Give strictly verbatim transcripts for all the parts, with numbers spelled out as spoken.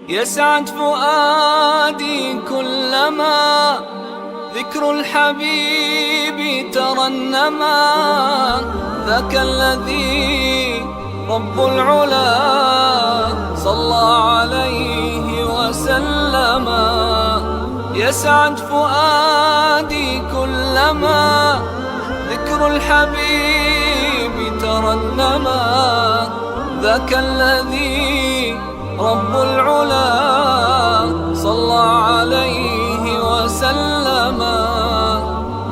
يسعد فؤادي كلما ذكر الحبيب ترنما. ذاك الذي رب العلا صلى عليه وسلم. يسعد فؤادي كلما ذكر الحبيب ترنما. ذاك الذي رب العلا صلى عليه وسلم.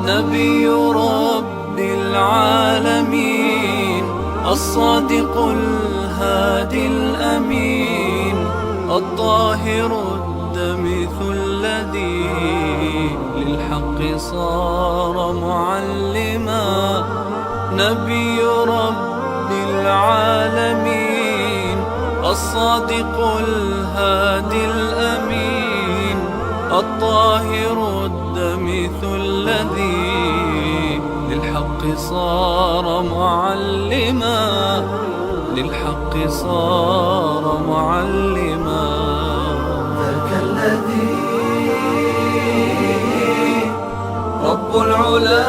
نبي رب العالمين، الصادق الهادي الأمين، الطاهر الدمث الذي للحق صار معلما. نبي رب العالمين، الصادق الهادي الأمين، الطاهر الدمث الذي للحق صار معلما، للحق صار معلما. ذاك الذي رب العلا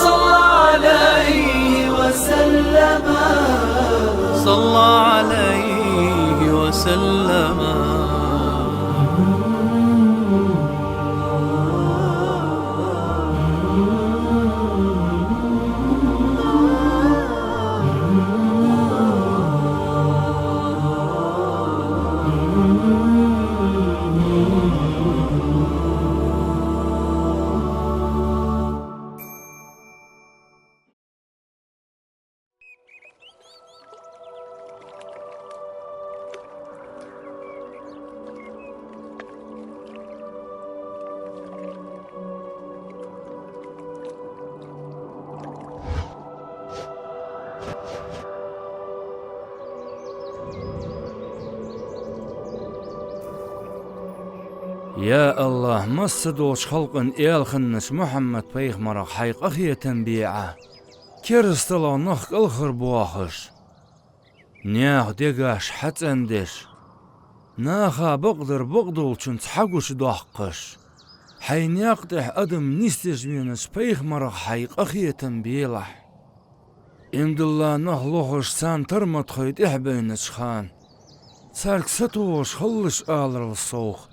صلى عليه وسلم. صلى عليه وسلم. Я АллахӀ, массадолча халкъа аьла хиннача Мухьаммад-пайхамарах Хьай къахетам бе Ӏа. КерасталгӀа нах кӀалхарбоахаш, наьха дегаш хьацӀендеш, наха бакъдар бакъдолчунца хьагучадоаккхаш, Хьай наькъа тӀа адам нисдеш венача пайхамарах Хьай къахетам белахь. Иман дилла нах лохаш, царна тара ма тхой тӀехьабайнача хана, царга сатохаш хилалаш аларал совгӀа,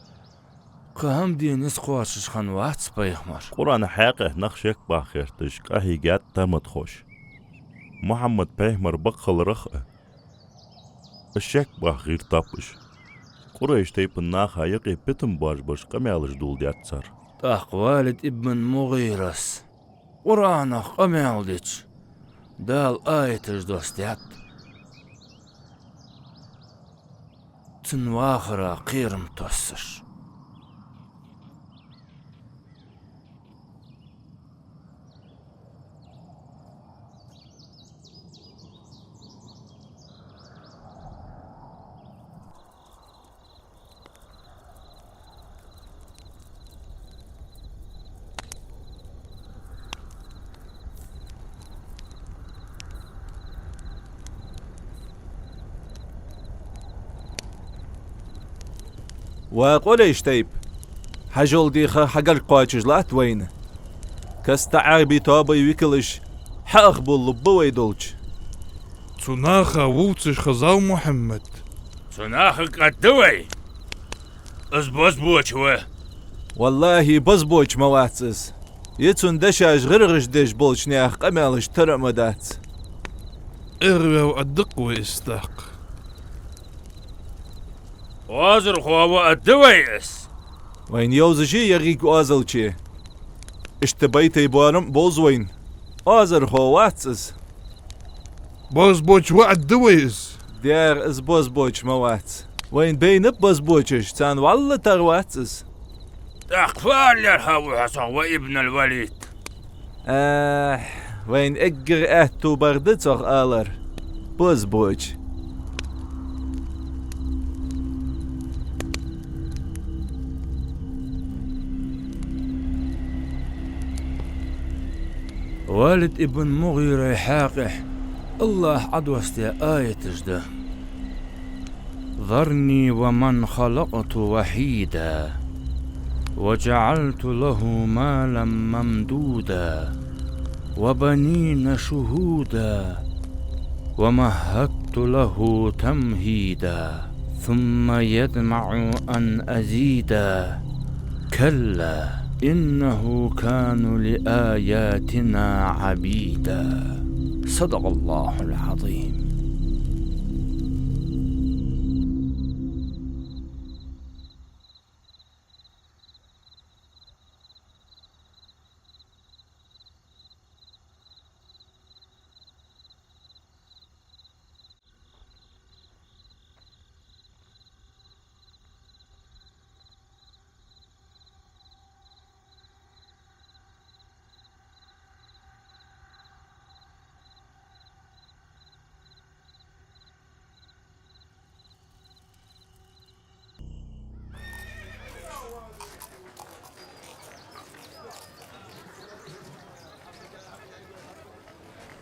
кхы хӀама де низ кхоачаш хиннавац пайхамар. Къуръана хьакъехьа нах шек баха гӀерташ къахьийгад тара ма тхош. Мухьаммад-пайхамар бакъ хиларах а, из шек баха гӀертаб уж. Къурайш тайпан наха юкъе питам боаржабеш къамаьлаш доладаьд цар. ТӀаккха Валид ибн МугӀирас Къуръанах къамаьл дича, Дала аяташ доссадаьд, цун вахара кхерам тоссаш. Ва Къурайш тайпа, хьажол, дийха хьагарга кхоачаш латт вайна. Каста Ӏарбий тоабай векалаш хьаахболалургба вай долча. Цу наха вувцаш хезав Мухьаммад. Цу нахага кӀадда вай. Из бозбуанча ва. ВаллахӀи, бозбуанча ма вац из. Е цун дешаш гӀиргӀаш деш болча наьха къамаьлаш тара а ма дац. Эггара ваьв аргда-кх вай из тӀаккха. Озалхо ва аргда вай из. Вайна йовзаш я еррига озалче. Иштта байтий боарам а бовз вайна. Озалхо вац из. Бозбуанча ва аргда вай из. Дера, из бозбуанча ма вац. Вайна байнаб бозбуанчаш, царна вӀалла тара вац из. ТӀаккха фу ала лаьрхӀа ва хьо цох, ва Ибн аль-Валид? Ах, вайна эггара аьттув бар да цох алар: бозбуанча. Валид ибн МугӀирай хьакъехьа АллахӀа Ӏодоссадаь аяташ да. ذرني ومن خلقت وحيدا وجعلت له مالا ممدودا وبنين شهودا ومهدت له تمهيدا ثم يطمع أن أزيد كلا إنه كان لآياتنا عبيدا. صدق الله العظيم.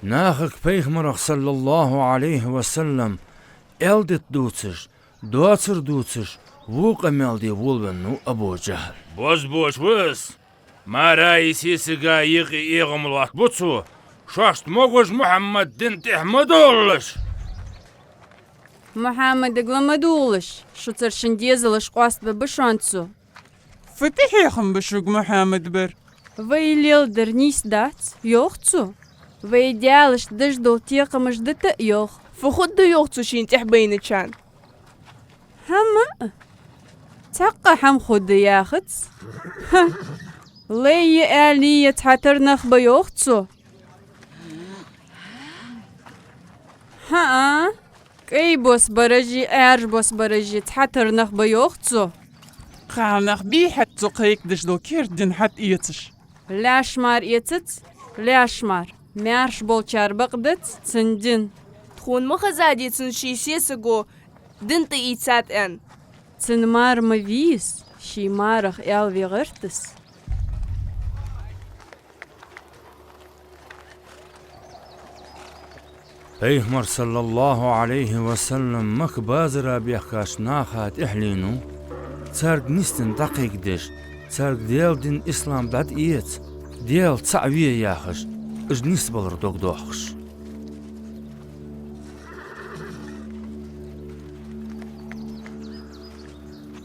Нахага пайхамарах, саллаллахӀу Ӏалайхи ва саллам, аьлдитта дувцаш, доацар дувцаш, вокх къамаьл де волавеннав Абу ДжахӀл. Бозбуанча ва из, маьра а сесага а юкъе эгӀам лоаттабу цо, шоашта могаш Мухьаммада дина тӀехьа ма довлалаш. Мухьаммадага ла ма дувгӀалаш, шуцара шун дезалаш къоастабергба шоана цо. Фу тӀехьехам ба шуга Мухьаммада бар? Вай леладер нийса дац, йоах цо. Вай Даьлашта деш дола текхамаш дита а, йоах. Фу хургда, йоах цо, шийна тӀехьа байначарна? ХӀама а. Цхьаккха хӀама хургда яхац. ХӀа. Лай я, аьлий я, цхьатарра нах ба, йоах цо. ХӀаа, кӀай бос бараши, Ӏаьржа бос бараши цхьатарра нах ба, йоах цо. Кхалнах бий хьа цо кхайкадеш дола керда дин хьатӀаэцаш? Лаьш мара эцац, лаьш мара. Маьрша болчар бакъдац цун дин. Тхона ма хезадий цун ший сесаго дин тӀаийцад аьнна? Цун мар ма вий из, ший марах аьла ве гӀертас. Пайхамар, саллаллахӀу Ӏалайхи ва саллам, Макка базара баьхкача наха тӀехьлийнав, царга нийсдин дӀакхайкадеш, царга Даьла дин ислам дӀатӀаэца, Даьла цаӀ ве яхаш, уж нийсбалар дог доахаш.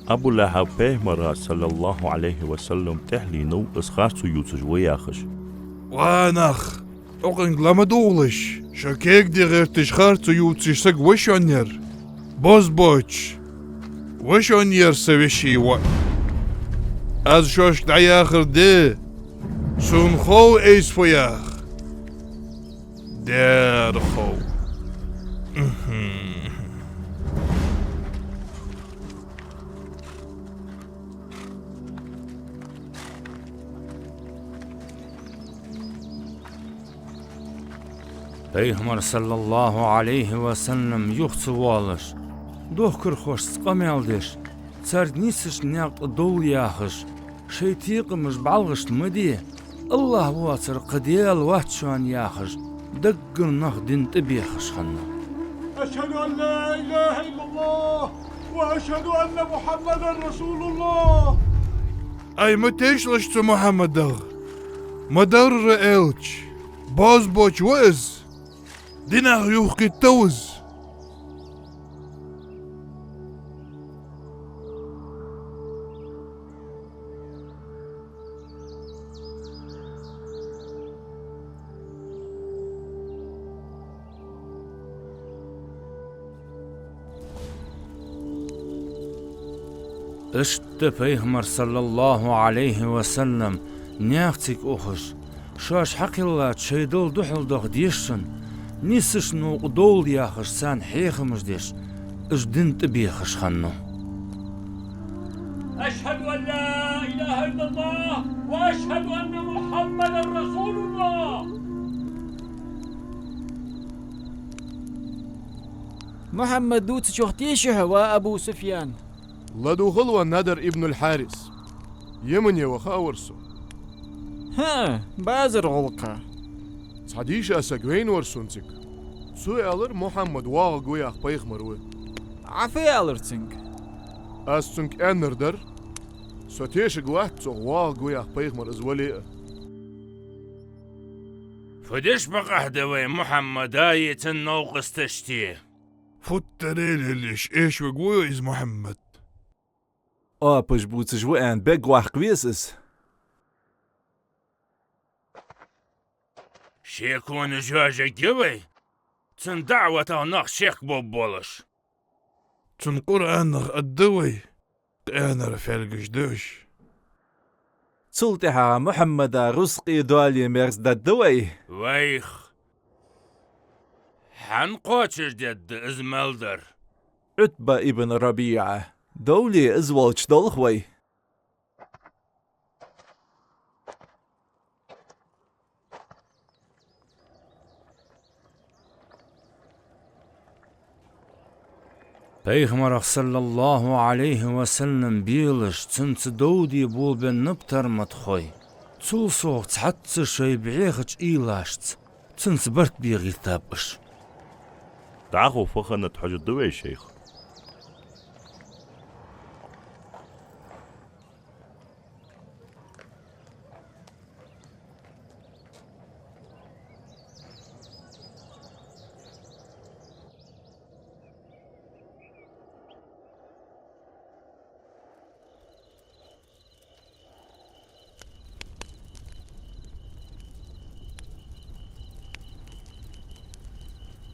Абу ЛахӀаб пайхамара, саллаллахӀу Ӏалайхи ва саллам, тӀехьлийнав из харцо ювцаш ва яхаш. Ва нах, укхунга ла ма дувгӀалаш, шо кегаде гӀерташ харцо ювцаш саг ва шоана ер. Бозбуанча ва шоана ер са веший воӀ. Аз шоашка дӀаяхар де, сона хов айса фу яха. Дера хов. Пайхамар, саллаллахӀу Ӏалайхи ва саллам, юха ца воалаш, дохкархошца къамаьл деш, царга нийсача наькъа тӀа довла яхаш, шоай текхамаш бӀалгӀашта ма де, АллахӀ воацар кхы Даьла вац шоана яхаш, даггара нах дин тӀабехаш хиннав. أشهد أن لا إله إلا الله وأشهد أن محمدا رسول الله. Ай, ма тешалаш цу Мухьаммадах, ма дарра аьлча, бозбуанча ва из, динах юхакхийттав из. Иштта Пайхамар, саллаллахӀу Ӏалайхи ва саллам, наьха цига ухаш, шоаш хьакхеллача шоай Далла духьал даха дезачунна, нийсача наькъа тӀа довла яхаш, царна хьехамаш деш, уж дин тӀабехаш хиннав. أشهد أن لا إله إلا الله وأشهد أن محمدا رسول الله. Мухьаммад дувцачох теший хьо, ва Абу Суфьян? ЛадувгӀал вай Надар ибн аль-Хьарис. Йемане ваха а вар со. ХӀаа, базар гӀулакха. Цхьа дийша саг вайна вар сона цига. Цо аьлар, Мухьаммад воагӀаргва яха пайхамар ва. Ӏа фу аьлар цунга? Аз цунга аьннар дар: со тешаргвац цох, воагӀаргва яхаш, пайхамар из вале а. Фу деш бакъахьа да вай Мухьаммадаи цун новкъосташтеи? Фуд таре лелаш, эшавергвий из Мухьаммад? Оапаш бувцаш ва аьнна, бегваккха веза из. Шеконаш йоажаргья вай цун даӀватах нах шек бовргболаш. Цун Къуръанах аргда вай къаьнара фаьлгаш деш. Цул тӀехьагӀа Мухьаммада рузкъеи доалеи мерза даргда вай. Вайх хӀана кхоачашдергда из мел дар? Ӏутба ибн РабиӀа. Довле из волча долх вай. Пайхамарах, саллаллахӀу Ӏалайхи ва саллам, белаш, цунца довде болабеннаб тарматхой. Цул совгӀа цхьацца шоай бӀехача уйлашца цунца барт бе гӀертаб уж. ДӀахо фу хиннад хьожаргда вай, шайх.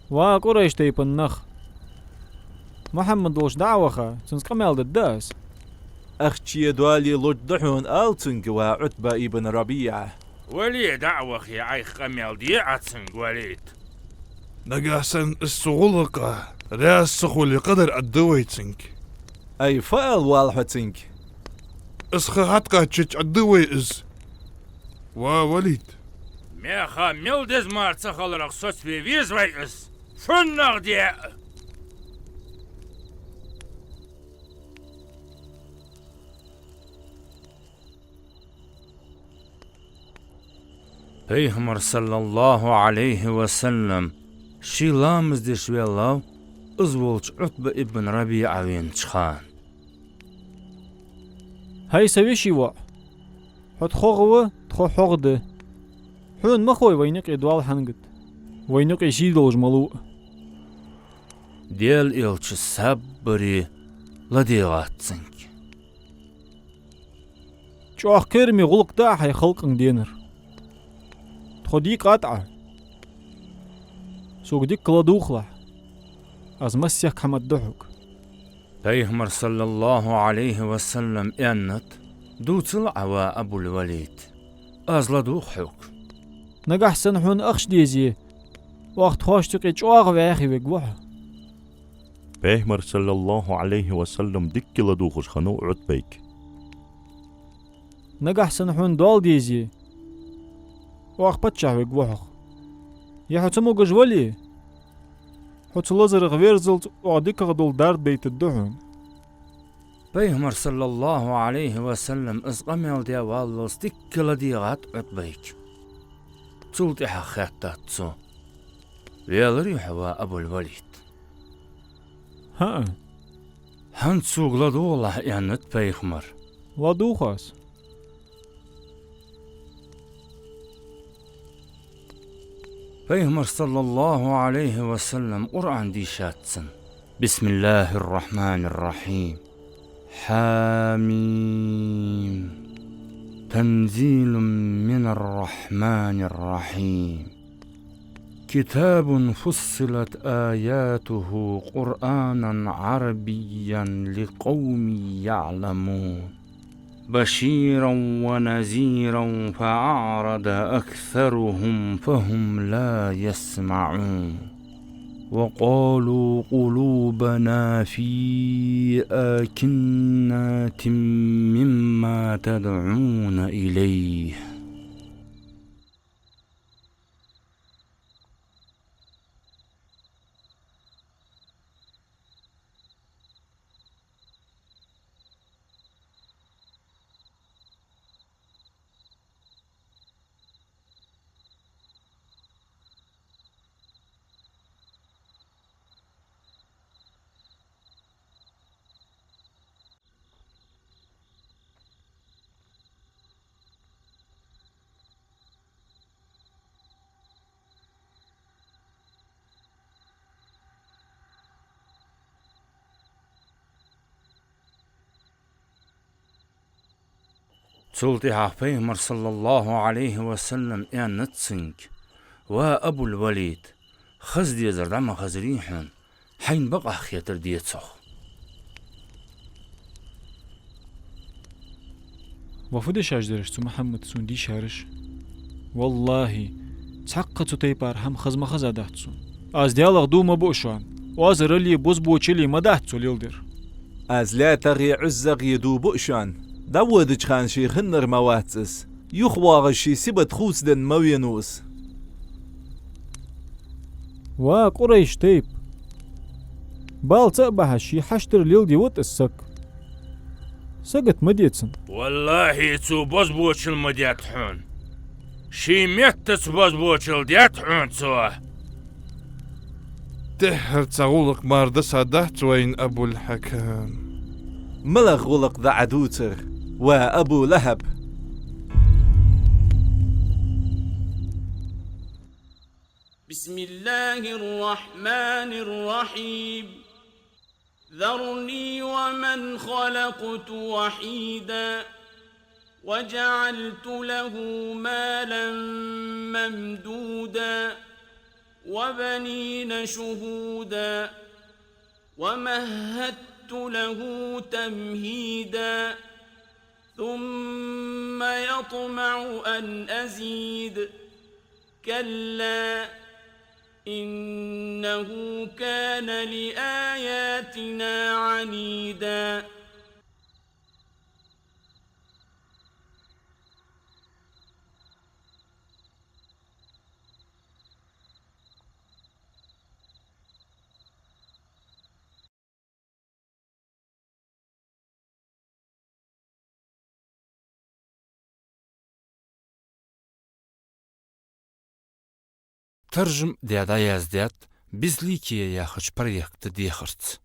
Ва Къурайш тайпан нах! Мухьаммад волча дӀа а ваха, цунца къамаьл дергда аз. Ахчеи доалеи лургда хьона, ала цунга, ва Ӏутба ибн РабиӀа. Валид, дӀа а вахе, Ӏайха къамаьл де Ӏа цунга, Валид. Нагахьа санна из цу гӀулакха раьза ца хуле, кхыдар аргда вай цунга. Ай, фу ала воалл хьо цунга? Из ха хьатӀакхаччалца аргда вай из, ва Валид. Меха мел деза мара ца хиларах соцаве веза вай из. ФуннагӀа де а! Пайхамар, саллаллахӀу Ӏалайхи ва саллам, ше ламаз деш ваьллав из волча Ӏутба ибн РабиӀа венача хана. ХӀай са веший воӀ! Хьо тхогӀа ва, тхо хьогӀа да. Хьона ма хой вайна юкъе доал хьангат, вайна юкъе сий долаш малув а. Даьла элча сабаре ладийгӀад цунга. ЧӀоагӀа кхераме гӀулакх да Ӏа хьай халкъанга денар. Тхо дийкъад Ӏа. Сога дикка ладувгӀалахь, аз массехк хӀама аргда хьога. Пайхамара, саллаллахӀу Ӏалайхи ва саллам, аьннад: дувцал Ӏа, ва Абул-Валид, аз ладувгӀ хьога. Нагахьа санна хьона ахча дезе, оаха тхоашта юкъе чӀоагӀа вӀаьхий вергва хьо. Пайхамар, саллаллахӀу Ӏалайхи ва саллам, дикка ладувгӀаш хиннав Ӏутбайга. Нагахьа санна хьона доал дезе, оаха паччахь вергва хьох. Е хьо ца могаш вале, хьо цу лазарах верзалца оаха дикагӀа дола дарба байтаргда хьона. Пайхамар, саллаллахӀу Ӏалайхи ва саллам, из къамаьл даь валлалца дикка ладийгӀад Ӏутбайга. Цул тӀехьагӀа хаьттад цо: ваьларий хьо, ва Абул-Валид? ХӀаа. ХӀанз сога ладувгӀалахь, аьннад пайхамара. ЛадувгӀ аз. Пайхамара, саллаллахӀу Ӏалайхи ва саллам, Къуръан дийшад цунна. بسم الله الرحمن الرحيم. حم. تنزيل من الرحمن الرحيم. كتاب فصلت آياته قرآنا عربيا لقوم يعلمون. بشيرا ونذيرا فأعرض أكثرهم فهم لا يسمعون. وقالوا قلوبنا في أكنة مما تدعون إليه. Цул тӀехьагӀа Пайхамара, саллаллахӀу Ӏалайхи ва саллам, аьннад цунга: «Ва Абул-Валид, хаза дезар дӀа ма хазарий хьона, хьайна бакъахьа хетар де цох». Ва фу дешаш дар уж, цу Мухьаммада цунна дийшараш? ВаллахӀи, цхьаккха цу тайпара хӀама хаза ма хезадац сона. Аз Даьлах дув ма буъ шоана, озаралеи бозбуанчалеи ма дац цо леладер. Аз лаьтагеи Ӏиззагеи дув буъ шоана, дӀаводача хана ше хиннар ма вац из, юхавоагӀаш ший сибат хувцаденна ма венав из. Ва Къурайш тайпа! Бала ца а бахьаш, ший хьаштара леладе вац из саг. Сагота ма де цунна. ВаллахӀи, цо бозбуанчал ма даьд хьона. Ший меттаца бозбуанчал даьд хьона цо. Тхьовра цхьа гӀулакх мара дисадац вайна, Абул-Хьакам. МалагӀа гӀулакх да Ӏа дувцар, ва Абу-ЛахӀаб? بسم الله الرحمن الرحيم. ذرني ومن خلقت وحيدا وجعلت له مالا ممدودا وبنين شهودا ومهدت له تمهيدا ثم يطمع أن أزيد كلا إنه كان لآياتنا عنيدا. Таржам даь дӀаяздаьд «Безликие» яхача проекта дехарца.